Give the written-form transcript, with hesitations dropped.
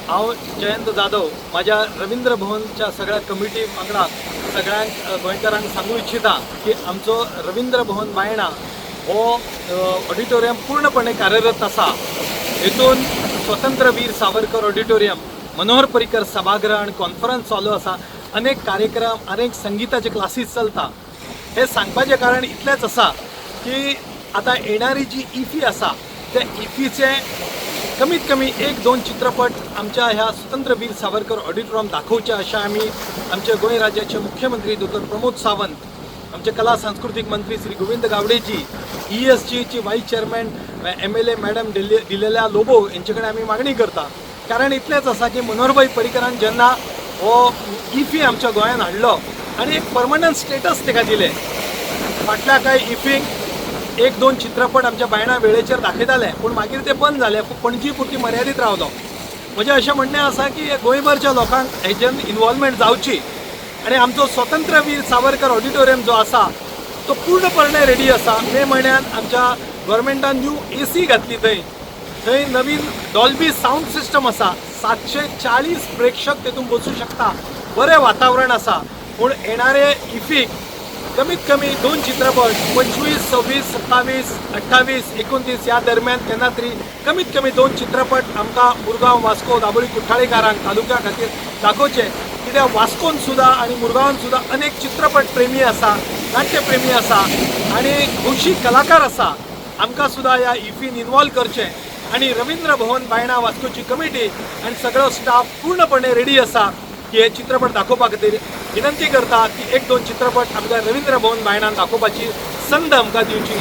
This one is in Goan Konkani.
हांव जयंत जाधव म्हाज्या रवींद्र भवनच्या सगळ्या कमिटी वांगडा सगळ्यांक गोंयकारांक सांगू इच्छिता की आमचो रवींद्र भवन बायणा हो ऑडिटोरियम पूर्णपणे कार्यरत आसा. हेतून स्वतंत्र वीर सावरकर ऑडिटोरियम, मनोहर पर्रीकर सभागृह आनी कॉन्फरन्स चालू आसा. अनेक कार्यक्रम, अनेक संगिताचे क्लासीस चलता. हे सांगपाचें कारण इतलेंच आसा की आतां येणारी जी इफी आसा, त्या इफीचे कमीत कमी एक दोन चित्रपट आमच्या ह्या स्वतंत्र वीर सावरकर ऑडिटोरियम दाखोवचे, अशें आमी आमचे गोंय राज्याचे मुख्यमंत्री डॉक्टर प्रमोद सावंत, आमचे कला सांस्कृतीक मंत्री Shri Govind गावडेजी, ईएसजीची vice chairman MLA madam Delilah Lobo यांचे कडेन आमी मागणी करता. कारण इतलेंच आसा की मनोहरभाई पर्रीकरान जेन्ना हो इफी आमच्या गोंयान हाडलो आनी एक परमनंट स्टेटस ताका दिलें, फाटल्या कांय इफींक एक दोन चित्रपट आमच्या बायणा वेळेचेर दाखयताले, पूण मागीर ते बंद जाले, पणजी पुरती मर्यादीत रावलो. म्हजें अशें म्हणणें आसा की गोंयभरच्या लोकांक हेजेन इनवॉल्वमेंट जावची आनी आमचो स्वतंत्र वीर सावरकर ऑडिटोरियम जो आसा तो पूर्णपणे रेडी आसा. मे म्हयन्यान आमच्या गव्हर्मेंटान न्यू एसी घातली थंय. थंय नवीन डॉल्बी सावंड सिस्टम आसा. 740 प्रेक्षक तेतून बसूं शकता. बरें वातावरण आसा. पूण येणारे इफीक कमीत कमी दोन चित्रपट, 25, 26, 27, 28, 29 ह्या दरम्यान केन्ना तरी कमीत कमी दोन चित्रपट आमकां मुरगांव, वास्को, दाबोळी, कुठ्ठाळीकारांक, तालुक्या खातीर दाखोवचे. कित्याक वास्कोन सुद्दां आनी मुरगांवान सुद्दां अनेक चित्रपट प्रेमी आसा, नाट्यप्रेमी आसा आनी खुबशी कलाकार आसा. आमकां सुद्दां ह्या इफीन इनवॉल्व करचें आनी रवींद्र भवन बायणा वास्कोची कमिटी आनी सगळो स्टाफ पूर्णपणे रेडी आसा की हे चित्रपट दाखोवपा खातीर. विनंती करता की एक दोन चित्रपट आमकां रवींद्र भवन बायणान दाखोवपाची संद आमकां दिवची.